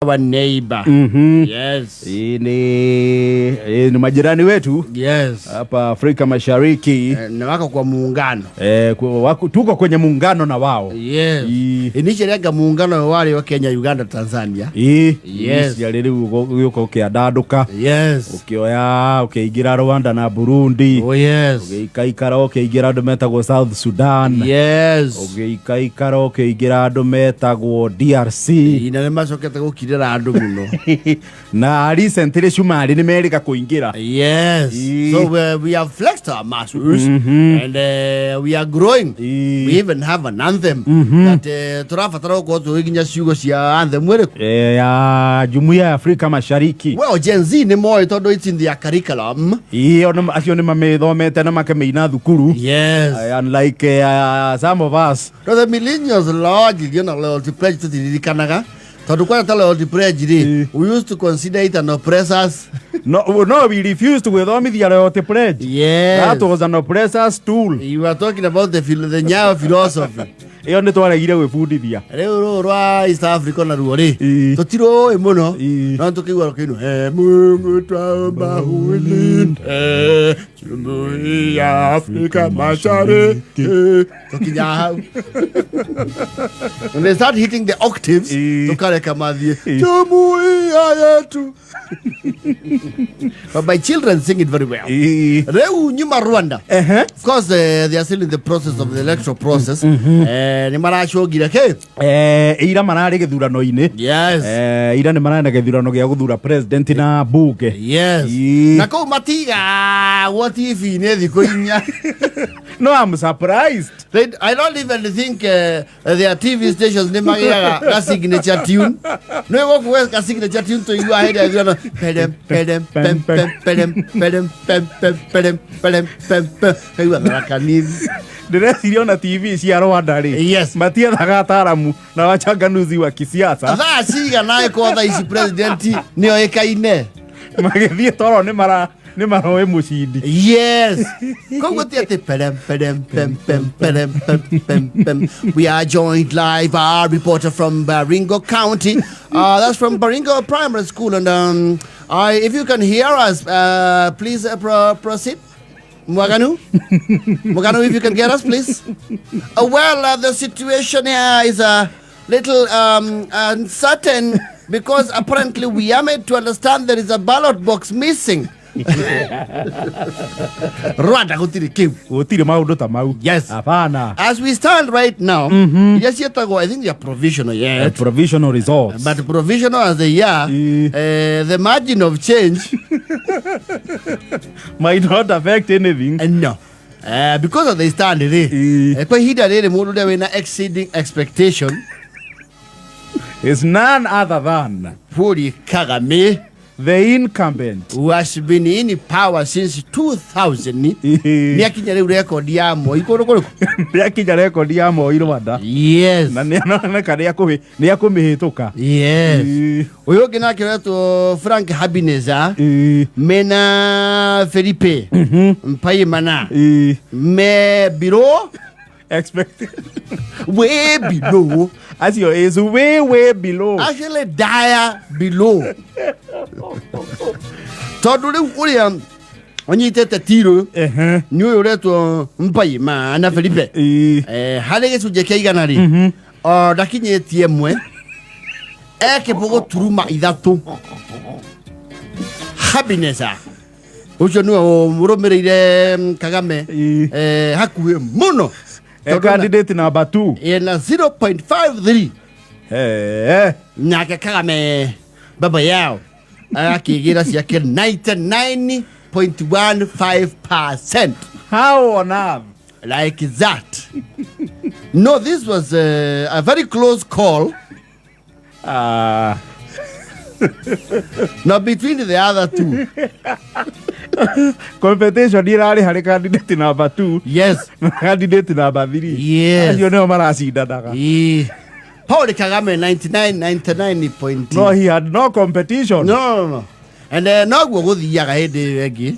Our neighbor. Yes. Hii ni majirani wetu hapa Afrika Mashariki. Na wako kwa muungano. Tuko kwenye muungano na wao. Initially anga muungano wale wa Kenya, Uganda, Tanzania. Initially rĩu ũgĩũka ũkĩandandũka. Ũkĩoya ũkĩingĩra Rwanda na Burundi. Ũgĩikaikara ũkĩingĩra andũ metagwo South Sudan. Ũgĩikaikara ũkĩingĩra andũ metagwo DRC. Na nĩ macokete gũkirĩra andũ mũno. Na recently Shumari nĩ merĩga kũingĩra. So we have flexed our muscles and we are growing. We even have an anthem that tũrabatara gũkorwo tũĩ nginya ciugo cia anthem ĩrĩkũ. Ya Jumuiya ya Afrika Mashariki. Well, Gen Z nĩ moĩ tondũ it's in their curriculum. Ĩĩ, acio nĩ mamĩthomete na makamĩina thukuru. Unlike some of us. No, the millennials largely, loyalty pledge tũtiririkanaga tondũ kwanja ta loyalty pledge rĩ, we used to consider it an oppressors. No, we refused to gwĩthomithia loyalty pledge. That was an oppressor's tool. You are talking about the Nyayo philosophy. Ĩyo nĩ twaregire gwĩbundithia. Rĩu rũũ rwa East Africa naruo rĩ, tũtirũĩ mũno, no tũkĩigua rũkĩinwo, "Ee Mungu twaomba ulinde jumuiya ya Afrika Mashariki," tũkinya hau. When they start hitting the octaves, tukareka mathiĩ jumuiya yetu. But my children sing it very well. Rĩu nyuma Rwanda, of course, they are still in the process of the electoral process. Nĩ maracũngire kĩ. Ira mararĩ gĩthurano-inĩ. Ira nĩ mararĩ na gĩthurano gĩa gũthura president na bunge. Na kũu matigagwo TV-inĩ thikũ 4. No, I'm surprised. I don't even think their TV stations nĩ magĩaga ga signature tune. Nĩ gũkũ ka signature tune tũiguaga hĩndĩ ya ithurano, perem perem pem pem perem perem pem pem perem perem pem pem, kaigua tharakanithi. Ndĩreciria ona TV cia Rwanda rĩ, matiethaga ataaramu na wachanganuzi wa kisiasa. Thaa cigana ĩkorwo thaa ici president nĩo ĩkaine? Magĩthiĩ toro nĩ maroĩ mũcindi. Yes. Koguo ti atĩ perem perem pem pem perem pem pem pem. We are joined live, our reporter from Baringo County. That's from Baringo Primary School. And if you can hear us, please proceed. Mwaganu? Mwaganu, if you can get us, please. Well, the situation here is a little uncertain because apparently we are made to understand there is a ballot box missing. Rwanda gũtirĩ kĩu. Gũtirĩ maũndũ ta mau. Hapana. As we stand right now, iria ciĩtagwo, I think they are provisional yet. Provisional results. But provisional as they are, the margin of change might not affect anything. No. Because of the stand rĩ, kwa ihinda rĩrĩ mũndũ ũrĩa wĩna exceeding expectation is none other than Paul Kagame, the incumbent, who has been in power since 2000. Nĩ akinya rĩu rekondi ya Moi kũndũ kũrĩkũ? Nĩ akinya rekondi ya Moi Rwanda. Na nĩ aroneka nĩ akũmĩhĩtũka. Ũyũ ũngĩ nake ũretwo Frank Habineza mena Felipe Mpayimana me below expect way below. Acio is way way below. Actually dire below, tondũ rĩu ũrĩa ũnyitĩte tirũ nĩ ũyũ ũretwo Mpayimana Felipe. Harĩ gĩcunjĩ kĩa 100 rĩ, o ndakinyĩtie ĩmwe, ekĩbũgũ turuma ithatũ. Habineza ũcio nĩwe mũrũmĩrĩire Kagame hakuhĩ mũno. Candidate number 2. Ena 0.53. Nake Kagame baba yao agakĩgĩra ciake 99.15%. How on earth? Like that. No, this was a very close call. Now between the other two. Competition irarĩ harĩ candidate number 2. Na candidate number 3. Acio nĩo maracindanaga. Paul Kagame 99 99 point. No, he had no competition. No, no, no. And noguo gũthiaga hĩndĩ ĩyo ĩngĩ.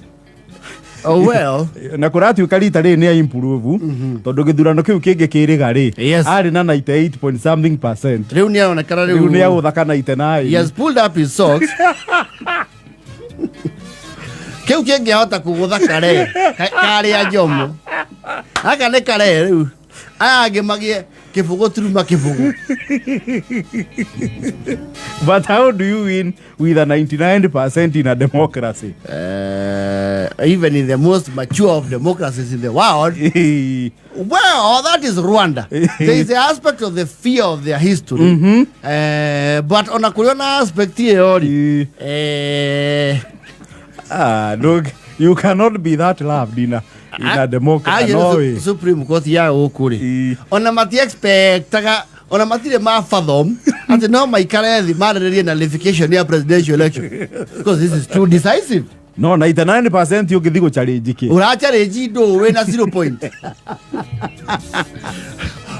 Oh well. Na kũratuĩka rita rĩrĩ nĩ a improve tondũ gĩthurano kĩu kĩngĩ kĩrĩga rĩ, Yes. arĩ na 98 point something percent. Rĩu nĩ aronekana Rĩu nĩ rĩu agũthaka 99. He has pulled up his socks. Kĩu kĩngĩahota kũgũtha kare karĩa njomo gaka nĩ kare rĩu aya angĩ magĩe kĩbũgũ turuma kĩbũgũ. But how do you win with a 99% in a democracy? Even in the most mature of democracies in the world. Well, that is Rwanda. There is the aspect of the fear of their history. But ona kũrĩ ona aspect ĩyo rĩ, Ah, look, you cannot be that loved in a democracy. Aye, No way. Supreme Court ya gũkũ rĩ, Ĩ. ona mati expectaga, ona matirĩ ma fathom atĩ no maikare thĩ marĩrĩrie nullification ya presidential election, because this is too decisive. No 99% ũngĩthiĩ gũ challenge kĩ? Ũra challenge ndũ wĩna 0 point?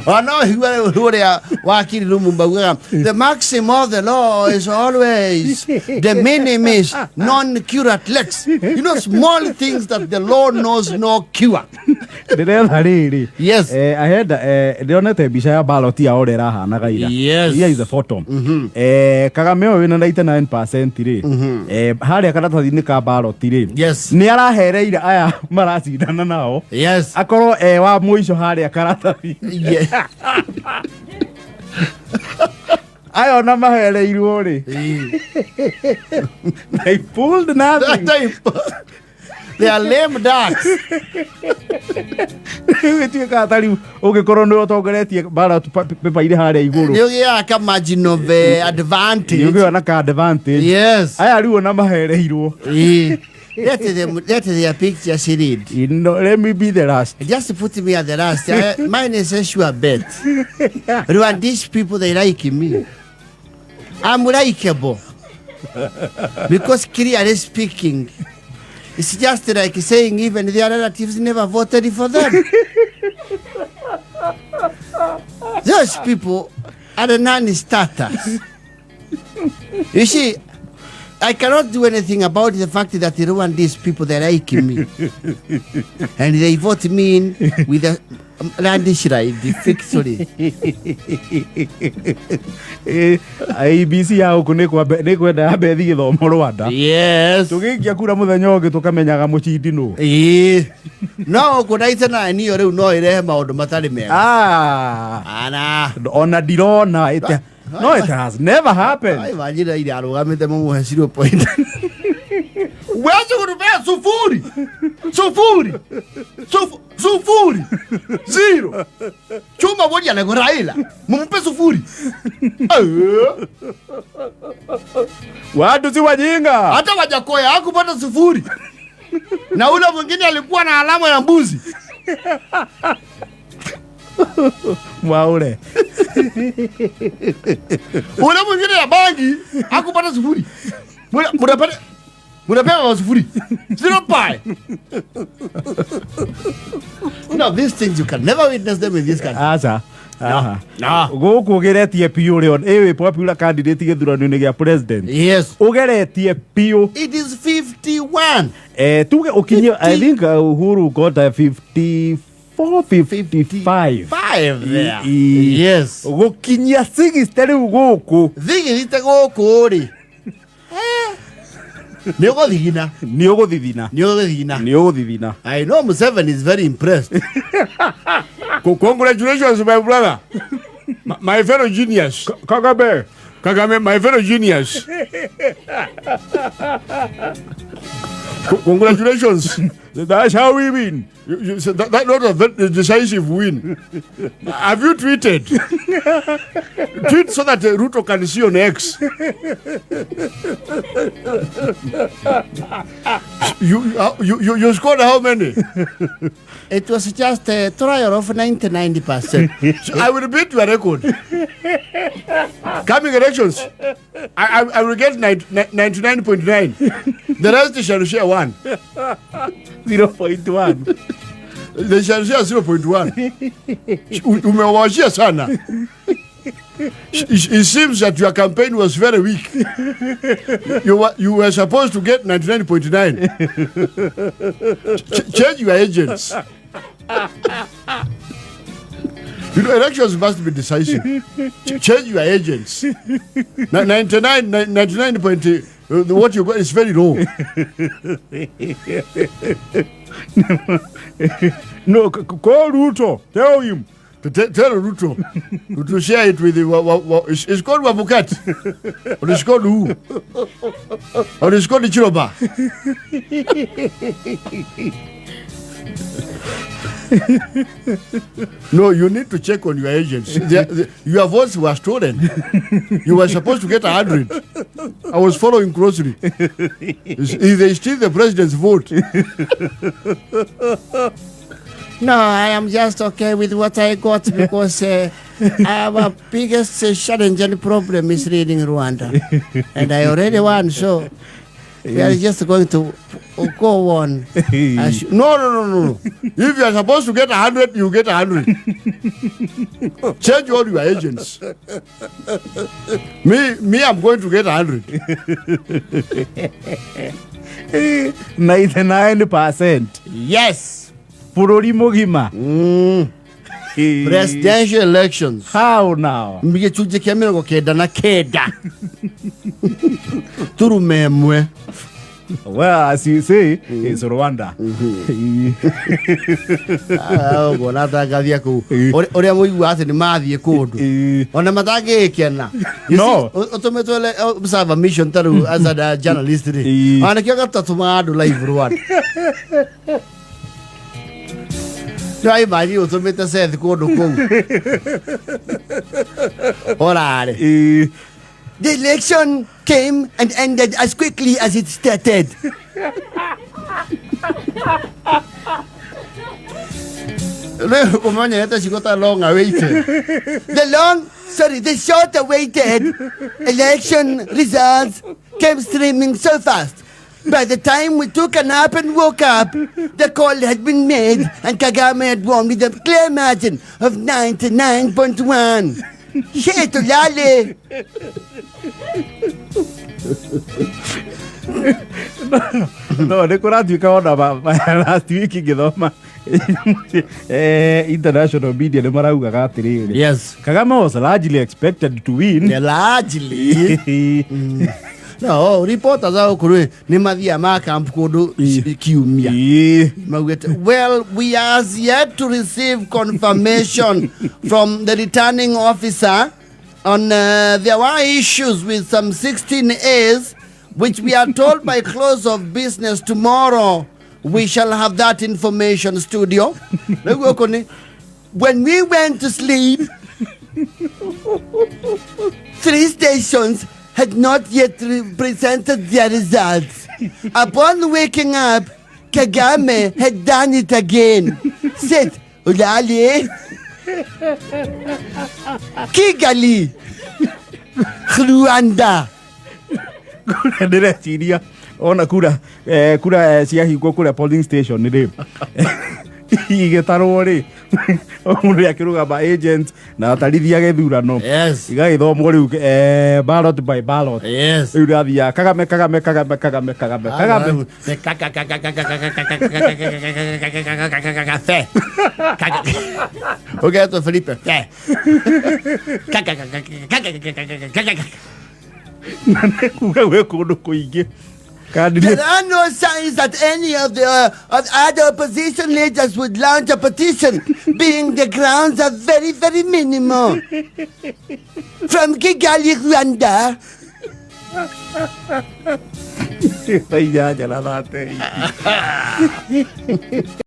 Ona no higue rĩu ũrĩa wakiri Lumumba ugaga, "The maxim of the law is always de minimis non curat lex." Small things that the law knows no cure. Ndĩretha rĩrĩ. Yes. Ahenda ndĩronete mbica ya ballot ya ũrĩa ĩrahanaga ira. Yes. Here is the photo. Kagame ũyũ wĩna 99% rĩ, harĩa karatathi-inĩ ka ballot rĩ, nĩ arahereire aya maracindana nao, akorwo wa mũico harĩa karatathi. Aya ona mahereirwo rĩ, they pulled nothing. They are lame ducks. Rĩu ĩtuĩkaga ta rĩu ũngĩkorwo nĩ ũtongoretie ballot paper irĩ harĩa igũrũ, Nĩ ũgĩaga ka margin of advantage. nĩ ũgĩaga na ka advantage. Aya rĩu ona mahereirwo. Eh. Let their pictures read. No, let me be the last. Just put me at the last. Mine is a sure bet. Rwandese people, they like me. I'm likable. Because clearly speaking, it's just like saying even their relatives never voted for them. Those people are non-starters. You see, I cannot do anything about the fact that the Rwandese people, they like me. And they vote me in with a landslide victory. IEBC ya gũkũ nĩ kwenda yambe ĩthiĩ gĩthomo Rwanda. Yes. Tũgĩikia kura mũthenya ũngĩ tũkamenyaga mũcindi nũ. Ĩĩ. No gũkũ 99 iyo rĩu no ĩrehe maũndũ matarĩ mega. Ah. Ana. Ona ndirona it, no, it has never happened. Ai Wanjira ile arũgamĩte mũmũhe 0 point. Uweze kutupea sufuri. Sufuri. Sufuri. Zero. Chuma moja na Raila. Mumpe sufuri. Watu si wajinga. Hata Wajakoya hakupata sufuri. Na ule mwingine alikuwa na alama ya mbuzi. Mwaure. Ule mwingine ya bangi hakupata sufuri. Mnapewa sufuri. Zero pie. No, these things you can never witness them in this country. Acha. No. No. Gũkũ ũgeretie biũ rĩ, ĩ wĩ popular candidate gĩthurano-inĩ gĩa president. Yes. Ũgeretie biũ. It is 51. Tuge ũkinye, I think Uhuru got a 54, 55. Five there. Yes. Gũkinyia 60 rĩu gũkũ. Thigirite gũkũ rĩ. Nĩ ũgũthigina. Nĩ ũgũthithina. Nĩ ũgũthithina. Nĩ ũgũthithina. I know Museveni is very impressed. Congratulations, my brother. My fellow genius. Kagame. Kagame, my fellow genius. Congratulations. That's how we win. That not a very decisive win. Have you tweeted? Tweet so that Ruto can see on X. You scored how many? It was just a trial of 99%. So I will beat your record. Coming elections, I will get 99.9. The rest shall share 1. 0.1. They shall share 0.1. Umewashia sana. It seems that your campaign was very weak. You were supposed to get 99.9. Change your agents. Elections must be decisive. Change your agents. 99, 99 point, what you got is very low. No, call Ruto, tell him. To tell Ruto to share it with the, it's called Wabukat, or it's called who, or it's called Chiroba. No, you need to check on your agents. Your votes were stolen. You were supposed to get 100. I was following closely. If they steal the president's vote. No, I am just okay with what I got because our biggest challenge and problem is leading Rwanda. And I already won, so we are just going to go on. No. If you are supposed to get 100, you get 100. Change all your agents. Me, I'm going to get 100. 99%. Yes. Bũrũri mũgima. Presidential elections. How now? Gĩcunjĩ kĩa 99.3. Well, as you say, it's Rwanda. Ũguo natangathia kũu ũrĩa mũigua atĩ nĩ mathiĩ kũndũ ona matangĩgĩkena. No. Ũtũmĩtwo observer mission ta rĩu as a journalist rĩ, ona nĩkĩo gatatũmaga andũ live Rwanda. Nĩwaimagine ũtũmĩte Seth kũndũ kũu ũrarĩ. The election came and ended as quickly as it started. Rĩu kũmenyerete ciugo ta long awaited. The long, sorry, the short awaited election results came streaming so fast. By the time we took a nap and woke up, the call had been made and Kagame had won with a clear margin of 99.1. Shit, Lale! No nä kå ratuä ona last week ngä international media nä maraugaga atä rä rä Kagame was largely expected to win. Yeah, largely. No, reporters a gũkũ rĩ nĩ mathiaga makamp kũndũ kiumia. Maugĩte, well, we are yet to receive confirmation from the returning officer on there were issues with some 16 A's, which we are told by close of business tomorrow we shall have that information, studio. Rĩu gũkũ nĩ, when we went to sleep, three stations had not yet presented their results. Upon waking up, Kagame had done it again. Said, Ulale. Kigali. Rwanda. Ndĩreciria ona kura kura ciahingwo kũrĩa polling station rĩ, igĩtarwo rĩ, mũndũ akĩrũgama agent na atarithia gĩthurano, igagĩthomwo rĩu ballot by ballot. Rĩu rathiaga Kagame, Kagame, Kagame, Kagame, Kagame, Kagame. Fe. Ũgetwo Felipe. Fe. Na nĩ kuga gwĩ kũndũ kũingĩ. There are no signs that any of the of other opposition leaders would launch a petition, being the grounds are very, very minimal. From Kigali, Rwanda. 8:30.